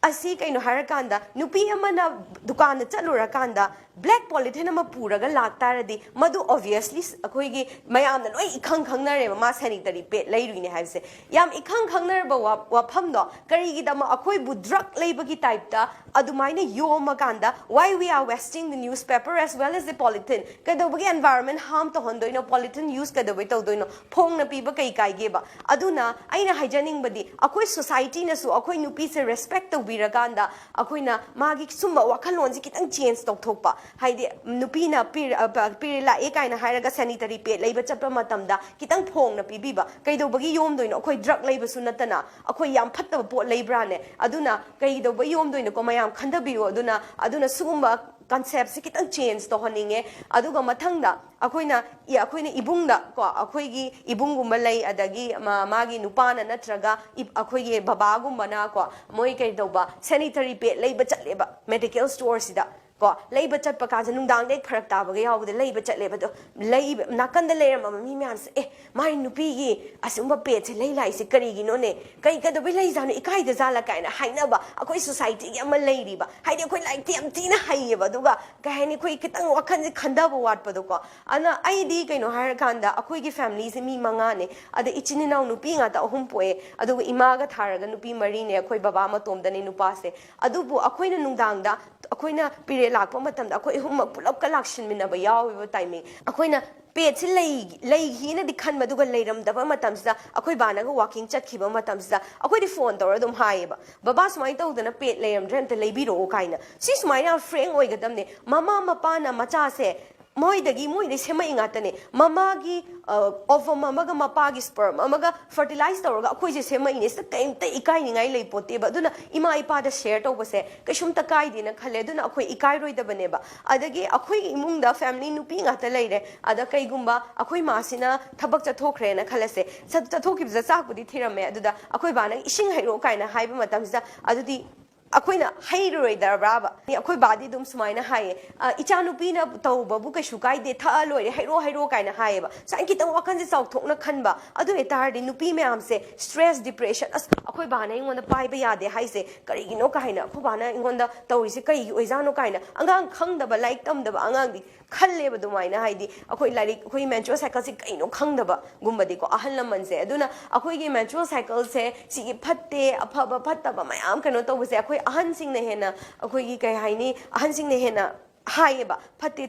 ꯑꯁꯤ ꯀꯩꯅꯣ ꯍꯥꯏꯔꯀꯥꯟꯗ, ꯅꯨꯄꯤ ꯑꯃꯅ ꯗꯨꯀꯥꯟꯗ ꯆꯠꯂꯨꯔꯀꯥꯟꯗ black polythene ꯑꯃ ꯄꯨꯔꯒ ꯂꯥꯛꯇꯥꯔꯗꯤ, ꯃꯗꯨ obviously ꯑꯩꯈꯣꯏꯒꯤ ꯃꯌꯥꯝꯅ ꯂꯣꯏ ꯏꯈꯪ ꯈꯪꯅꯔꯦꯕ, ꯃꯥ sanitary pad ꯂꯩꯔꯨꯏꯅꯦ ꯍꯥꯏꯕꯁꯦ꯫ ꯌꯥꯝ ꯏꯈꯪ ꯈꯪꯅꯔꯕ ꯋꯥ-, ꯋꯥꯐꯝꯗꯣ, ꯀꯔꯤꯒꯤꯗꯃꯛ ꯑꯩꯈꯣꯏꯕꯨ drug ꯂꯩꯕꯒꯤ typeꯇ ꯑꯗꯨꯃꯥꯏꯅ ꯌꯣꯝꯃꯀꯥꯟꯗ, "Why we are wasting the newspaper as well as the polythene?" ꯀꯩꯗꯧꯕꯒꯤ environment harm ꯇꯧꯍꯟꯗꯣꯏꯅꯣ? Polythene use ꯀꯩꯗꯧꯕꯩ ꯇꯧꯗꯣꯏꯅꯣ? ꯐꯣꯡꯅ ꯄꯤꯕ ꯀꯩ ꯀꯥꯏꯒꯦꯕ? ꯑꯗꯨꯅ ꯑꯩꯅ ꯍꯥꯏꯖꯅꯤꯡꯕꯗꯤ, ꯑꯩꯈꯣꯏ societyꯅꯁꯨ ꯑꯩꯈꯣꯏ ꯅꯨꯄꯤꯁꯦ respect ꯇꯧꯕꯤꯔꯀꯥꯟꯗ, ꯑꯩꯈꯣꯏꯅ ꯃꯥꯒꯤ ꯁꯨꯝꯕ ꯋꯥꯈꯜꯂꯣꯟꯁꯦ ꯈꯤꯇꯪ change ꯇꯧꯊꯣꯛꯄ, ꯍꯥꯏꯗꯤ ꯅꯨꯄꯤꯅ ꯄꯤꯔ- ꯑ, ꯄ- ꯄꯤꯔꯤꯠ ꯂꯥꯛꯑꯦ ꯀꯥꯏꯅ ꯍꯥꯏꯔꯒ ꯁꯦꯅꯤꯇꯔꯤ ꯄꯦꯗ ꯂꯩꯕ ꯆꯠꯄ ꯃꯇꯝꯗ ꯈꯤꯇꯪ ꯐꯣꯡꯅ ꯄꯤꯕꯤꯕ꯫ ꯀꯩꯗꯧꯕꯒꯤ ꯌꯣꯝꯗꯣꯏꯅꯣ? ꯑꯩꯈꯣꯏ ꯗ꯭ꯔꯒ ꯂꯩꯕꯁꯨ ꯅꯠꯇꯅ, ꯑꯩꯈꯣꯏ ꯌꯥꯝ ꯐꯠꯇꯕ ꯄꯣꯠ ꯂꯩꯕ꯭ꯔꯥꯅꯦ? ꯑꯗꯨꯅ ꯀꯩꯗꯧꯕꯒꯤ ꯌꯣꯝꯗꯣꯏꯅꯣꯀꯣ? ꯃꯌꯥꯝ ꯈꯟꯊꯕꯤꯌꯨ꯫ ꯑꯗꯨꯅ ꯑꯗꯨꯅ ꯁꯤꯒꯨꯝꯕ ꯀꯟꯁꯦꯞꯁꯦ ꯈꯤꯇꯪ ꯆꯦꯟꯖ ꯇꯧꯍꯟꯅꯤꯡꯉꯦ꯫ ꯑꯗꯨꯒ ꯃꯊꯪꯗ ꯑꯩꯈꯣꯏꯅ ꯏ- ꯑꯩꯈꯣꯏꯅ ꯏꯕꯨꯡꯗ ꯀꯣ, ꯑꯩꯈꯣꯏꯒꯤ ꯏꯕꯨꯡꯒꯨꯝꯕ ꯂꯩ, ꯑꯗꯒꯤ ꯃꯥ- ꯃꯥꯒꯤ ꯅꯨꯄꯥꯅ ꯅꯠꯇ꯭ꯔꯒ ꯏ- ꯑꯩꯈꯣꯏꯒꯤ ꯕꯕꯥꯒꯨꯝꯕꯅ ꯀꯣ, ꯃꯣꯏ ꯀꯩꯗꯧꯕ, ꯁꯦꯅꯤꯇꯔꯤ ꯄꯦꯗ ꯂꯩꯕ ꯆꯠꯂꯦꯕ ꯃꯦꯗꯤꯀꯦꯜ ꯁ꯭ꯇꯣꯔꯁꯤꯗ꯫ ꯀꯣ, ꯂꯩꯕ ꯆꯠꯄ ꯀꯥꯟꯁꯦ ꯅꯨꯡꯗꯥꯡꯗ ꯍꯦꯛ ꯐꯔꯛ ꯇꯥꯕꯒ ꯌꯥꯎꯕꯗ, ꯂꯩꯕ ꯆꯠꯂꯦꯕ꯫ ꯑꯗꯣ ꯂꯩꯕ ꯅꯥꯀꯟꯗ ꯂꯩꯔꯝꯃꯕ ꯃꯤ ꯃꯌꯥꯝꯁꯦ, "ꯑꯦ, ꯃꯥꯏ ꯅꯨꯄꯤꯒꯤ ꯑꯁꯤꯒꯨꯝꯕ ꯄꯦꯗꯁꯦ ꯂꯩ ꯂꯥꯛꯏꯁꯦ ꯀꯔꯤꯒꯤꯅꯣꯅꯦ? ꯀꯩ ꯀꯩꯗꯧꯕꯩ ꯂꯩꯖꯥꯠꯅꯣ? ꯏꯀꯥꯏꯗ ꯖꯥꯠꯂ?" ꯀꯥꯏꯅ ꯍꯥꯏꯅꯕ ꯑꯩꯈꯣꯏ ꯁꯣꯁꯥꯏꯇꯤꯒꯤ ꯑꯃ ꯂꯩꯔꯤꯕ꯫ ꯍꯥꯏꯗꯤ ꯑꯩꯈꯣꯏ ꯂꯥꯏꯔꯤꯛꯇꯤ ꯌꯥꯝ ꯊꯤꯅ ꯍꯩꯌꯦꯕ, ꯑꯗꯨꯒ ꯀꯩ ꯍꯥꯏꯅꯤ, ꯑꯩꯈꯣꯏ ꯈꯤꯇꯪ ꯋꯥꯈꯜꯁꯦ ꯈꯟꯊꯕ ꯋꯥꯠꯄꯗꯣꯀꯣ꯫ ꯑꯗꯨꯅ ꯑꯩꯗꯤ ꯀꯩꯅꯣ ꯍꯥꯏꯔꯀꯥꯟꯗ, ꯑꯩꯈꯣꯏꯒꯤ ꯐꯦꯃꯤꯂꯤꯁꯦ ꯃꯤ ꯃꯉꯥꯅꯦ꯫ ꯑꯗ ꯏꯆꯤꯟ ꯏꯅꯥꯎ ꯅꯨꯄꯤ ꯉꯥꯛꯇ ꯑꯍꯨꯝ ꯄꯣꯛꯑꯦ, ꯑꯗꯨꯒ ꯏꯃꯥꯒ ꯊꯥꯔꯒ ꯅꯨꯄꯤ ꯃꯔꯤꯅꯦ, ꯑꯩꯈꯣꯏ ꯕꯕꯥ ꯃꯇꯣꯝꯗꯅꯦ ꯅꯨꯄꯥꯁꯦ꯫ ꯑꯗꯨꯕꯨ ꯑꯩꯈꯣꯏꯅ ꯅꯨꯡꯗꯥꯡꯗ ꯑꯩꯈꯣꯏꯅ ꯄꯤꯔꯦ ꯂꯥꯛꯄ ꯃꯇꯝꯗ ꯑꯩꯈꯣꯏ ꯑꯍꯨꯝꯃꯛ ꯄꯨꯂꯞꯀ ꯂꯥꯛꯁꯤꯟꯃꯤꯟꯅꯕ ꯌꯥꯎꯋꯦꯕ ꯇꯥꯏꯃꯤꯡ꯫ ꯑꯩꯈꯣꯏꯅ ꯄꯦꯗꯁꯤ ꯂꯩ- ꯂꯩꯈꯤꯅꯗꯤ ꯈꯟꯕ, ꯑꯗꯨꯒ ꯂꯩꯔꯝꯗꯕ ꯃꯇꯝꯁꯤꯗ ꯑꯩꯈꯣꯏ ꯕꯥꯅꯒ ꯋꯥꯀꯤꯡ ꯆꯠꯈꯤꯕ ꯃꯇꯝꯁꯤꯗ ꯑꯩꯈꯣꯏꯗꯤ ꯐꯣꯟ ꯇꯧꯔ ꯑꯗꯨꯝ ꯍꯥꯏꯌꯦꯕ, "ꯕꯕꯥ, ꯁꯨꯃꯥꯏꯅ ꯇꯧꯗꯅ ꯄꯦꯗ ꯂꯩꯔꯝꯗ꯭ꯔꯦ, ꯑꯝꯇ ꯂꯩꯕꯤꯔꯛꯑꯣ" ꯀꯥꯏꯅ꯫ ꯁꯤ ꯁꯨꯃꯥꯏꯅ ꯌꯥꯝ ꯐ꯭ꯔꯦꯡ ꯑꯣꯏꯒꯗꯕꯅꯦ꯫ ꯃꯃꯥ ꯃꯄꯥꯅ ꯃꯆꯥꯁꯦ ꯃꯣꯏꯗꯒꯤ, ꯃꯣꯏꯗꯩ ꯁꯦꯝꯃꯛꯏ ꯉꯥꯛꯇꯅꯦ꯫ ꯃꯃꯥꯒꯤ, ꯑ, ovum ꯑꯃꯒ ꯃꯄꯥꯒꯤ sperm ꯑꯃꯒ fertilize ꯇꯧꯔꯒ ꯑꯩꯈꯣꯏꯁꯦ ꯁꯦꯝꯃꯛꯏꯅꯦ꯫ ꯁꯤꯗ ꯀꯩꯝꯇ ꯏꯀꯥꯏꯅꯤꯡꯉꯥꯏ ꯂꯩ ꯄꯣꯠꯇꯦꯕ꯫ ꯑꯗꯨꯅ ꯏꯃꯥ ꯏꯄꯥꯗ share ꯇꯧꯕꯁꯦ ꯀꯩꯁꯨꯝꯇ ꯀꯥꯏꯗꯦꯅ ꯈꯜꯂꯦ꯫ ꯑꯗꯨꯅ ꯑꯩꯈꯣꯏ ꯏꯀꯥꯏꯔꯣꯏꯗꯕꯅꯦꯕ꯫ ꯑꯗꯒꯤ ꯑꯩꯈꯣꯏꯒꯤ ꯏꯃꯨꯡꯗ family ꯅꯨꯄꯤ ꯉꯥꯛꯇ ꯂꯩꯔꯦ꯫ ꯑꯗ ꯀꯩꯒꯨꯝꯕ ꯑꯩꯈꯣꯏ ꯃꯥꯁꯤꯅ ꯊꯕꯛ ꯆꯠꯊꯣꯛꯈ꯭ꯔꯦꯅ ꯈꯜꯂꯁꯦ꯫ ꯆꯠ-, ꯆꯠꯊꯣꯛꯈꯤꯕꯁꯤꯗ ꯆꯥꯛꯄꯨꯗꯤ ꯊꯤꯔꯝꯃꯦ꯫ ꯑꯗꯨꯗ ꯑꯩꯈꯣꯏ ꯕꯥꯅ "ꯏꯁꯤꯡ ꯍꯩꯔꯛꯑꯣ" ꯀꯥꯏꯅ ꯍꯥꯏꯕ ꯃꯇꯝꯁꯤꯗ, ꯑꯗꯨꯗꯤ ꯑꯩꯈꯣꯏꯅ ꯍꯩꯔꯔꯣꯏꯗꯕ꯭ꯔꯥꯕ? ꯑꯩꯈꯣꯏ ꯕꯥꯗꯤ ꯑꯗꯨꯝ ꯁꯨꯃꯥꯏꯅ ꯍꯥꯏꯌꯦ, "ꯑ, ꯏꯆꯥꯅꯨꯄꯤꯅ ꯇꯧꯕꯕꯨ ꯀꯩꯁꯨ ꯀꯥꯏꯗꯦ, ꯊꯛꯑ ꯂꯣꯏꯔꯦ, ꯍꯩꯔꯛꯑꯣ, ꯍꯩꯔꯛꯑꯣ" ꯀꯥꯏꯅ ꯍꯥꯏꯌꯦꯕ꯫ ꯁꯨꯃꯥꯏꯅ ꯈꯤꯇꯪ ꯋꯥꯈꯜꯁꯦ ꯆꯥꯎꯊꯣꯛꯅ ꯈꯟꯕ, ꯑꯗꯨ ꯑꯣꯏꯇꯥꯔꯗꯤ ꯅꯨꯄꯤ ꯃꯌꯥꯝꯁꯦ stress, depression, "ꯑꯁ, ꯑꯩꯈꯣꯏ ꯕꯥꯅ ꯑꯩꯉꯣꯟꯗ ꯄꯥꯏꯕ ꯌꯥꯗꯦ ꯍꯥꯏꯁꯦ ꯀꯔꯤꯒꯤꯅꯣ?" ꯀꯥꯏꯅ, "ꯑꯩꯈꯣꯏ ꯕꯥꯅ ꯑꯩꯉꯣꯟꯗ ꯇꯧꯔꯤꯁꯦ ꯀꯩꯒꯤ ꯑꯣꯏꯖꯥꯠꯅꯣ?" ꯀꯥꯏꯅ, ꯑꯉꯥꯡ ꯈꯪꯗꯕ, ꯂꯥꯏꯔꯤꯛ ꯇꯝꯗꯕ ꯑꯉꯥꯡꯗꯤ ꯈꯜꯂꯦꯕ ꯑꯗꯨꯃꯥꯏꯅ, ꯍꯥꯏꯗꯤ ꯑꯩꯈꯣꯏ ꯂꯥꯏꯔꯤꯛ, ꯑꯩꯈꯣꯏ menstrual cycle ꯁꯦ ꯀꯩꯅꯣ ꯈꯪꯗꯕꯒꯨꯝꯕꯗꯤꯀꯣ, ꯑꯍꯜ ꯂꯃꯟꯁꯦ꯫ ꯑꯗꯨꯅ ꯑꯩꯈꯣꯏꯒꯤ menstrual cycle ꯁꯦ ꯁꯤꯒꯤ ꯐꯠꯇꯦ, ꯑꯐꯕ ꯐꯠꯇꯕ ꯃꯌꯥꯝ ꯀꯩꯅꯣ ꯇꯧꯕꯁꯦ ꯑꯩꯈꯣꯏ ꯑꯍꯟꯁꯤꯡꯅ ꯍꯦꯟꯅ, ꯑꯩꯈꯣꯏꯒꯤ ꯀꯩ ꯍꯥꯏꯅꯤ, ꯑꯍꯟꯁꯤꯡꯅ ꯍꯦꯟꯅ ꯍꯥꯏꯌꯦꯕ, "ꯐꯠꯇꯦ,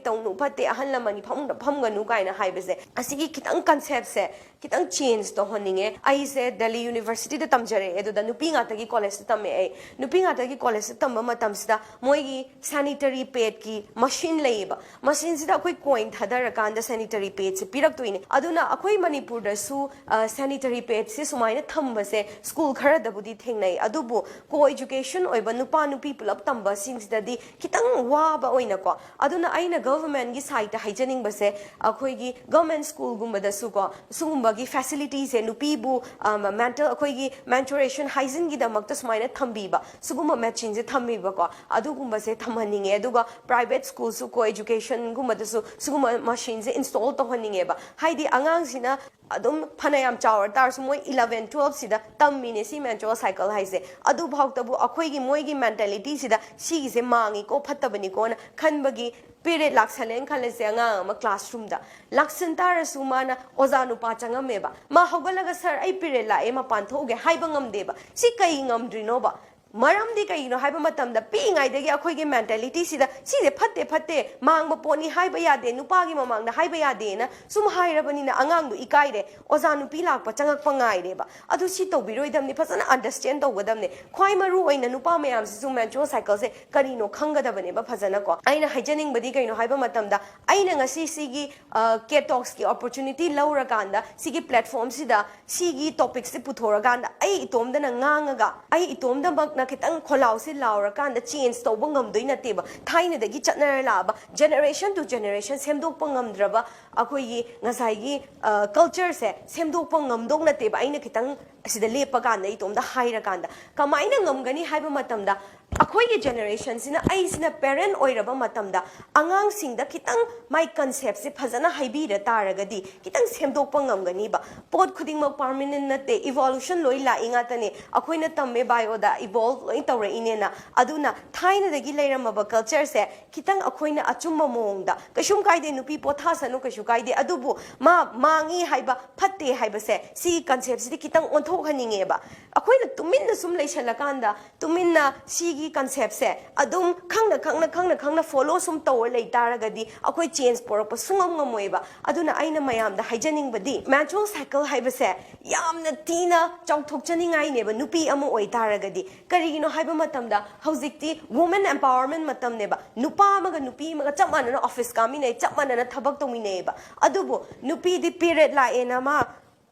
ꯇꯧꯅꯨ, ꯐꯠꯇꯦ, ꯑꯍꯜ ꯂꯃꯟꯒꯤ ꯐꯃꯨꯡꯗ ꯐꯝꯒꯅꯨ" ꯀꯥꯏꯅ ꯍꯥꯏꯕꯁꯦ꯫ ꯑꯁꯤꯒꯤ ꯈꯤꯇꯪ concept ꯁꯦ ꯈꯤꯇꯪ change ꯇꯧꯍꯟꯅꯤꯡꯉꯦ꯫ ꯑꯩꯁꯦ ꯗꯦꯜꯂꯤ ꯌꯨꯅꯤꯚꯔꯁꯤꯇꯤꯗ ꯇꯝꯖꯔꯛꯑꯦ, ꯑꯗꯨꯗ ꯅꯨꯄꯤ ꯉꯥꯛꯇꯒꯤ ꯀꯣꯂꯦꯖꯇ ꯇꯝꯃꯦ ꯑꯩ꯫ ꯅꯨꯄꯤ ꯉꯥꯛꯇꯒꯤ ꯀꯣꯂꯦꯖꯇ ꯇꯝꯕ ꯃꯇꯝꯁꯤꯗ ꯃꯣꯏꯒꯤ sanitary pad ꯀꯤ ꯃꯁꯤꯟ ꯂꯩꯌꯦꯕ, ꯃꯁꯤꯟꯁꯤꯗ ꯑꯩꯈꯣꯏ ꯀꯣꯏꯟ ꯊꯥꯗꯔꯀꯥꯟꯗ sanitary pad ꯁꯦ ꯄꯤꯔꯛꯇꯣꯏꯅꯦ꯫ ꯑꯗꯨꯅ ꯑꯩꯈꯣꯏ ꯃꯅꯤꯄꯨꯔꯗꯁꯨ, ꯑ, sanitary pad ꯁꯦ ꯁꯨꯃꯥꯏꯅ ꯊꯝꯕꯁꯦ ꯁ꯭ꯀꯨꯜ ꯈꯔꯗꯕꯨꯗꯤ ꯊꯦꯡꯅꯩ, ꯑꯗꯨꯕꯨ co-education ꯑꯣꯏꯕ ꯅꯨꯄꯥ ꯅꯨꯄꯤ ꯄꯨꯂꯞ ꯇꯝꯕꯁꯤꯡꯁꯤꯗꯗꯤ ꯈꯤꯇꯪ ꯋꯥꯕ ꯑꯣꯏꯅꯀꯣ꯫ ꯑꯗꯨꯅ ꯑꯩꯅ government ꯀꯤ side ꯇ ꯍꯥꯏꯖꯅꯤꯡꯕꯁꯦ, ꯑꯩꯈꯣꯏꯒꯤ government school ꯒꯨꯝꯕꯗꯁꯨꯀꯣ ꯁꯤꯒꯨꯝꯕꯒꯤ facility ꯁꯦ, ꯅꯨꯄꯤꯕꯨ, ꯑ, mental, ꯑꯩꯈꯣꯏꯒꯤ menstruation hygiene ꯒꯤꯗꯃꯛꯇ ꯁꯨꯃꯥꯏꯅ ꯊꯝꯕꯤꯕ, ꯁꯤꯒꯨꯝꯕ ꯃꯦꯆꯤꯟꯁꯦ ꯊꯝꯕꯤꯕꯀꯣ, ꯑꯗꯨꯒꯨꯝꯕꯁꯦ ꯊꯝꯍꯟꯅꯤꯡꯉꯦ꯫ ꯑꯗꯨꯒ private school ꯁꯨ, co-education ꯒꯨꯝꯕꯗꯁꯨ ꯁꯤꯒꯨꯝꯕ ꯃꯁꯤꯟꯁꯦ install ꯇꯧꯍꯟꯅꯤꯡꯉꯦꯕ꯫ ꯍꯥꯏꯗꯤ ꯑꯉꯥꯡꯁꯤꯅ ꯑꯗꯨꯝ ꯐꯅꯌꯥꯝ ꯆꯥꯎꯔ ꯇꯥꯔꯁꯨ, ꯃꯣꯏ eleven twelve ꯁꯤꯗ ꯇꯝꯃꯤꯅꯦ ꯁꯤ menstrual cycle ꯍꯥꯏꯁꯦ, ꯑꯗꯨꯐꯥꯎꯇꯕꯨ ꯑꯩꯈꯣꯏꯒꯤ, ꯃꯣꯏꯒꯤ mentality ꯁꯤꯗ ꯁꯤꯒꯤꯁꯦ ꯃꯥꯡꯉꯤꯀꯣ, ꯐꯠꯇꯕꯅꯤꯀꯣꯅ ꯈꯟꯕꯒꯤ, period ꯂꯥꯛꯁꯜꯂꯦꯅ ꯈꯜꯂꯁꯦ, ꯑꯉꯥꯡ ꯑꯃ classroom ꯗ ꯂꯥꯛꯁꯟ ꯇꯥꯔꯁꯨ, ꯃꯥꯅ ꯑꯣꯖꯥ ꯅꯨꯄꯥ ꯆꯪꯉꯝꯃꯦꯕ, ꯃꯥ ꯍꯧꯒꯠꯂꯒ, "Sir, ꯑꯩ period ꯂꯥꯛꯑꯦ, ꯃꯄꯥꯟ ꯊꯣꯛꯎꯒꯦ" ꯍꯥꯏꯕ ꯉꯝꯗꯦꯕ꯫ ꯁꯤ ꯀꯩ ꯉꯝꯗ꯭ꯔꯤꯅꯣꯕ? ꯃꯔꯝꯗꯤ ꯀꯩꯒꯤꯅꯣ ꯍꯥꯏꯕ ꯃꯇꯝꯗ, ꯄꯤꯛꯏꯉꯩꯗꯒꯤ ꯑꯩꯈꯣꯏꯒꯤ mentality ꯁꯤꯗ ꯁꯤꯁꯦ ꯐꯠꯇꯦ, ꯐꯠꯇꯦ, ꯃꯥꯡꯕ ꯄꯣꯠꯅꯤ, ꯍꯥꯏꯕ ꯌꯥꯗꯦ, ꯅꯨꯄꯥꯒꯤ ꯃꯃꯥꯡꯗ ꯍꯥꯏꯕ ꯌꯥꯗꯦꯅ ꯁꯨꯝ ꯍꯥꯏꯔꯕꯅꯤꯅ, ꯑꯉꯥꯡꯗꯣ ꯏꯀꯥꯏꯔꯦ, ꯑꯣꯖꯥ ꯅꯨꯄꯤ ꯂꯥꯛꯄ ꯆꯪꯉꯛꯄ ꯉꯥꯏꯔꯦꯕ꯫ ꯑꯗꯨ ꯁꯤ ꯇꯧꯕꯤꯔꯣꯏꯗꯕꯅꯤ, ꯐꯖꯅ understand ꯇꯧꯒꯗꯕꯅꯤ꯫ ꯈ꯭ꯋꯥꯏ ꯃꯔꯨ ꯑꯣꯏꯅ ꯅꯨꯄꯥ ꯃꯌꯥꯝꯁꯤꯁꯨ menstrual cycle ꯁꯦ ꯀꯔꯤꯅꯣ ꯈꯪꯒꯗꯕꯅꯦꯕ ꯐꯖꯅꯀꯣ꯫ ꯑꯩꯅ ꯍꯥꯏꯖꯅꯤꯡꯕꯗꯤ ꯀꯩꯅꯣ ꯍꯥꯏꯕ ꯃꯇꯝꯗ, ꯑꯩꯅ ꯉꯁꯤ ꯁꯤꯒꯤ, ꯑ, ꯀꯦ ꯇꯣꯛꯁꯀꯤ opportunity ꯂꯧꯔꯀꯥꯟꯗ, ꯁꯤꯒꯤ platform ꯁꯤꯗ ꯁꯤꯒꯤ topic ꯁꯦ ꯄꯨꯊꯣꯔꯀꯥꯟꯗ, ꯑꯩ ꯏꯇꯣꯝꯗꯅ ꯉꯥꯡꯉꯒ, ꯑꯩ ꯏꯇꯣꯝꯗꯃꯛꯅ ꯈꯤꯇꯪ ꯈꯣꯜꯂꯥꯎꯁꯦ ꯂꯥꯎꯔꯀꯥꯟꯗ change ꯇꯧꯕ ꯉꯝꯗꯣꯏ ꯅꯠꯇꯦꯕ꯫ ꯊꯥꯏꯅꯗꯒꯤ ꯆꯠꯅꯔ ꯂꯥꯛꯑꯕ, generation to generation ꯁꯦꯝꯗꯣꯛꯄ ꯉꯝꯗ꯭ꯔꯕ ꯑꯩꯈꯣꯏꯒꯤ ꯉꯁꯥꯏꯒꯤ, ꯑ, culture ꯁꯦ ꯁꯦꯝꯗꯣꯛꯄ ꯉꯝꯗꯧ ꯅꯠꯇꯦꯕ, ꯑꯩꯅ ꯈꯤꯇꯪ ꯑꯁꯤꯗ ꯂꯦꯞꯄꯀꯥꯟꯗ, ꯏꯇꯣꯝꯗ ꯍꯥꯏꯔꯀꯥꯟꯗ꯫ ꯀꯃꯥꯏꯅ ꯉꯝꯒꯅꯤ ꯍꯥꯏꯕ ꯃꯇꯝꯗ, ꯑꯩꯈꯣꯏꯒꯤ generation ꯁꯤꯅ, ꯑꯩꯁꯤꯅ parent ꯑꯣꯏꯔꯕ ꯃꯇꯝꯗ, ꯑꯉꯥꯡꯁꯤꯡꯗ ꯈꯤꯇꯪ my concept ꯁꯦ ꯐꯖꯅ ꯍꯥꯏꯕꯤꯔ ꯇꯥꯔꯒꯗꯤ, ꯈꯤꯇꯪ ꯁꯦꯝꯗꯣꯛꯄ ꯉꯝꯒꯅꯤꯕ꯫ ꯄꯣꯠ ꯈꯨꯗꯤꯡꯃꯛ permanent ꯅꯠꯇꯦ, evolution ꯂꯣꯏ ꯂꯥꯛꯏ ꯉꯥꯛꯇꯅꯦ꯫ ꯑꯩꯈꯣꯏꯅ ꯇꯝꯃꯦ bio ꯗ, evolve ꯂꯣꯏ ꯇꯧꯔꯛꯏꯅꯦꯅ꯫ ꯑꯗꯨꯅ ꯊꯥꯏꯅꯗꯒꯤ ꯂꯩꯔꯝꯃꯕ culture ꯁꯦ ꯈꯤꯇꯪ ꯑꯩꯈꯣꯏꯅ ꯑꯆꯨꯝꯕ ꯃꯑꯣꯡꯗ, ꯀꯩꯁꯨꯝ ꯀꯥꯏꯗꯦ, ꯅꯨꯄꯤ ꯄꯣꯊꯥꯁꯅꯨ, ꯀꯩꯁꯨ ꯀꯥꯏꯗꯦ, ꯑꯗꯨꯕꯨ ꯃꯥ ꯃꯥꯡꯉꯤ ꯍꯥꯏꯕ, ꯐꯠꯇꯦ ꯍꯥꯏꯕꯁꯦ, ꯁꯤꯒꯤ concept ꯁꯤꯗꯤ ꯈꯤꯇꯪ ꯑꯣꯟꯊꯣꯛꯍꯟꯅꯤꯡꯉꯦꯕ꯫ ꯑꯩꯈꯣꯏꯅ ꯇꯨꯃꯤꯟꯅ ꯁꯨꯝ ꯂꯩꯁꯜꯂꯀꯥꯟꯗ, ꯇꯨꯃꯤꯟꯅ ꯁꯤꯒꯤ ꯀꯟꯁꯦꯞꯁꯦ ꯑꯗꯨꯝ ꯈꯪꯅ ꯈꯪꯅ ꯈꯪꯅ ꯈꯪꯅ ꯐꯣꯂꯣ ꯁꯨꯝ ꯇꯧꯔ ꯂꯩ ꯇꯥꯔꯒꯗꯤ ꯑꯩꯈꯣꯏ ꯆꯦꯟꯖ ꯄꯨꯔꯛꯄ ꯁꯨꯡꯉꯝ ꯉꯝꯃꯣꯏꯕ꯫ ꯑꯗꯨꯅ ꯑꯩꯅ ꯃꯌꯥꯝꯗ ꯍꯥꯏꯖꯅꯤꯡꯕꯗꯤ, ꯃꯦꯟꯁꯨꯔꯦꯜ ꯁꯥꯏꯀꯜ ꯍꯥꯏꯕꯁꯦ ꯌꯥꯝꯅ ꯊꯤꯅ ꯆꯥꯎꯊꯣꯛꯆꯅꯤꯡꯉꯥꯏꯅꯦꯕ ꯅꯨꯄꯤ ꯑꯃ ꯑꯣꯏꯇꯥꯔꯒꯗꯤ꯫ ꯀꯔꯤꯒꯤꯅꯣ ꯍꯥꯏꯕ ꯃꯇꯝꯗ ꯍꯧꯖꯤꯛꯇꯤ ꯋꯨꯃꯦꯟ ꯑꯦꯝꯄꯥꯋꯔꯃꯦꯟ ꯃꯇꯝꯅꯦꯕ꯫ ꯅꯨꯄꯥ ꯑꯃꯒ ꯅꯨꯄꯤ ꯑꯃꯒ ꯆꯞ ꯃꯥꯟꯅꯅ ꯑꯣꯐꯤꯁ ꯀꯥꯃꯤꯟꯅꯩ, ꯆꯞ ꯃꯥꯟꯅꯅ ꯊꯕꯛ ꯇꯧꯃꯤꯟꯅꯩꯌꯦꯕ꯫ ꯑꯗꯨꯕꯨ ꯅꯨꯄꯤꯗꯤ ꯄꯤꯔꯦꯠ ꯂꯥꯛꯑꯦꯅ ꯃꯥ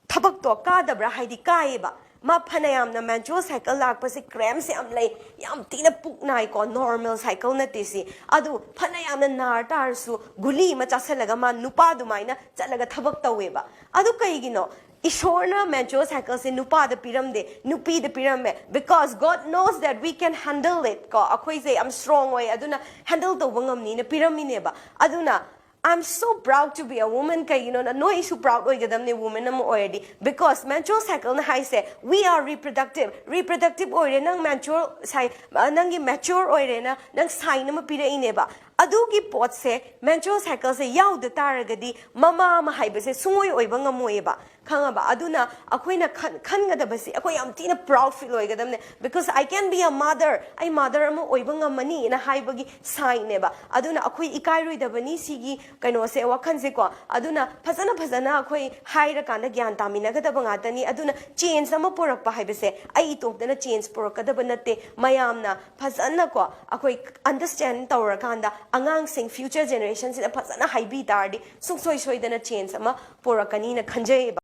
ꯊꯕꯛꯇꯣ ꯀꯥꯗꯕ꯭ꯔꯥ? ꯍꯥꯏꯗꯤ ꯀꯥꯏꯌꯦꯕ꯫ ꯃꯥ ꯐꯅꯌꯥꯝꯅ ꯃꯦꯟꯁꯨꯔꯦꯜ ꯁꯥꯏꯀꯜ ꯂꯥꯛꯄꯁꯦ ꯀ꯭ꯔꯦꯝꯁ ꯌꯥꯝ ꯂꯩ, ꯌꯥꯝ ꯊꯤꯅ ꯄꯨꯛ ꯅꯥꯏꯀꯣ, ꯅꯣꯔꯃꯦꯜ ꯁꯥꯏꯀꯜ ꯅꯠꯇꯦ ꯁꯤ꯫ ꯑꯗꯨ ꯐꯅꯌꯥꯝꯅ ꯅꯥꯔ ꯇꯥꯔꯁꯨ ꯒꯨꯂꯤ ꯑꯃ ꯆꯥꯁꯜꯂꯒ ꯃꯥ ꯅꯨꯄꯥ ꯑꯗꯨꯃꯥꯏꯅ ꯆꯠꯂꯒ ꯊꯕꯛ ꯇꯧꯋꯦꯕ꯫ ꯑꯗꯨ ꯀꯩꯒꯤꯅꯣ? ꯏꯁꯣꯔꯅ ꯃꯦꯟꯁꯨꯔꯦꯜ ꯁꯥꯏꯀꯜꯁꯦ ꯅꯨꯄꯥꯗ ꯄꯤꯔꯝꯗꯦ, ꯅꯨꯄꯤꯗ ꯄꯤꯔꯝꯃꯦ꯫ Because God knows that we can handle it ꯀꯣ, ꯑꯩꯈꯣꯏꯁꯦ ꯌꯥꯝ ꯁ꯭ꯇꯔꯣꯡ ꯑꯣꯏ, ꯑꯗꯨꯅ ꯍꯦꯟꯗꯜ ꯇꯧꯕ ꯉꯝꯅꯤꯅ ꯄꯤꯔꯝꯃꯤꯅꯦꯕ꯫ ꯑꯗꯨꯅ I'm so proud to be a woman꯫ ꯀꯩꯒꯤꯅꯣꯅ ꯅꯣꯏꯁꯨ ꯄ꯭ꯔꯥꯎꯗ ꯑꯣꯏꯒꯗꯕꯅꯦ ꯋꯨꯃꯦꯟ ꯑꯃ ꯑꯣꯏꯔꯗꯤ꯫ Because ꯃꯦꯟꯁꯨꯔꯦꯜ ꯁꯥꯏꯀꯜꯅ ꯍꯥꯏꯁꯦ, we are reproductive, reproductive ꯑꯣꯏꯔꯦ꯫ ꯅꯪ ꯃꯦꯟꯁꯨꯔꯦꯜ ꯁꯥꯏ ꯅꯪꯒꯤ ꯃꯦꯆ꯭ꯌꯣꯔ ꯑꯣꯏꯔꯦꯅ ꯅꯪ ꯁꯥꯏꯟ ꯑꯃ ꯄꯤꯔꯛꯏꯅꯦꯕ꯫ ꯑꯗꯨꯒꯤ ꯄꯣꯠꯁꯦ, ꯃꯦꯟꯁꯨꯔꯦꯜ ꯁꯥꯏꯀꯜꯁꯦ ꯌꯥꯎꯗ ꯇꯥꯔꯒꯗꯤ ꯃꯃꯥ ꯑꯃ ꯍꯥꯏꯕꯁꯦ ꯁꯨꯡꯑꯣꯏ ꯑꯣꯏꯕ ꯉꯝꯃꯣꯏꯌꯦꯕ, ꯈꯪꯉꯕ? ꯑꯗꯨꯅ ꯑꯩꯈꯣꯏꯅ ꯈꯟ- ꯈꯟꯒꯗꯕꯁꯤ, ꯑꯩꯈꯣꯏ ꯌꯥꯝ ꯊꯤꯅ ꯄ꯭ꯔꯥꯎꯗ ꯐꯤꯜ ꯑꯣꯏꯒꯗꯕꯅꯦ꯫ Because I can be a mother, ꯑꯩ ꯃꯥꯗꯔ ꯑꯃ ꯑꯣꯏꯕ ꯉꯝꯃꯅꯤꯅ ꯍꯥꯏꯕꯒꯤ ꯁꯥꯏꯟꯅꯦꯕ꯫ ꯑꯗꯨꯅ ꯑꯩꯈꯣꯏ ꯏꯀꯥꯏꯔꯣꯏꯗꯕꯅꯤ ꯁꯤꯒꯤ ꯀꯩꯅꯣꯁꯦ, ꯋꯥꯈꯜꯁꯦꯀꯣ꯫ ꯑꯗꯨꯅ ꯐꯖꯅ ꯐꯖꯅ ꯑꯩꯈꯣꯏ ꯍꯥꯏꯔꯀꯥꯟꯗ ꯒ꯭ꯌꯥꯟ ꯇꯥꯃꯤꯟꯅꯒꯗꯕ ꯉꯥꯛꯇꯅꯤ꯫ ꯑꯗꯨꯅ ꯆꯦꯟꯖ ꯑꯃ ꯄꯨꯔꯛꯄ ꯍꯥꯏꯕꯁꯦ ꯑꯩ ꯏꯇꯣꯝꯇꯅ ꯆꯦꯟꯖ ꯄꯨꯔꯛꯀꯗꯕ ꯅꯠꯇꯦ꯫ ꯃꯌꯥꯝꯅ ꯐꯖꯅꯀꯣ ꯑꯩꯈꯣꯏ ꯑꯟꯗꯔꯁ꯭ꯇꯦꯟ ꯇꯧꯔꯀꯥꯟꯗ, ꯑꯉꯥꯡꯁꯤꯡ, ꯐ꯭ꯌꯨꯆꯔ ꯖꯦꯅꯦꯔꯦꯁꯟꯁꯤꯗ ꯐꯖꯅ ꯍꯥꯏꯕꯤ ꯇꯥꯔꯗꯤ ꯁꯨꯡꯁꯣꯏ ꯁꯣꯏꯗꯅ ꯆꯦꯟꯖ ꯑꯃ ꯄꯨꯔꯛꯀꯅꯤꯅ ꯈꯟꯖꯩꯌꯦꯕ꯫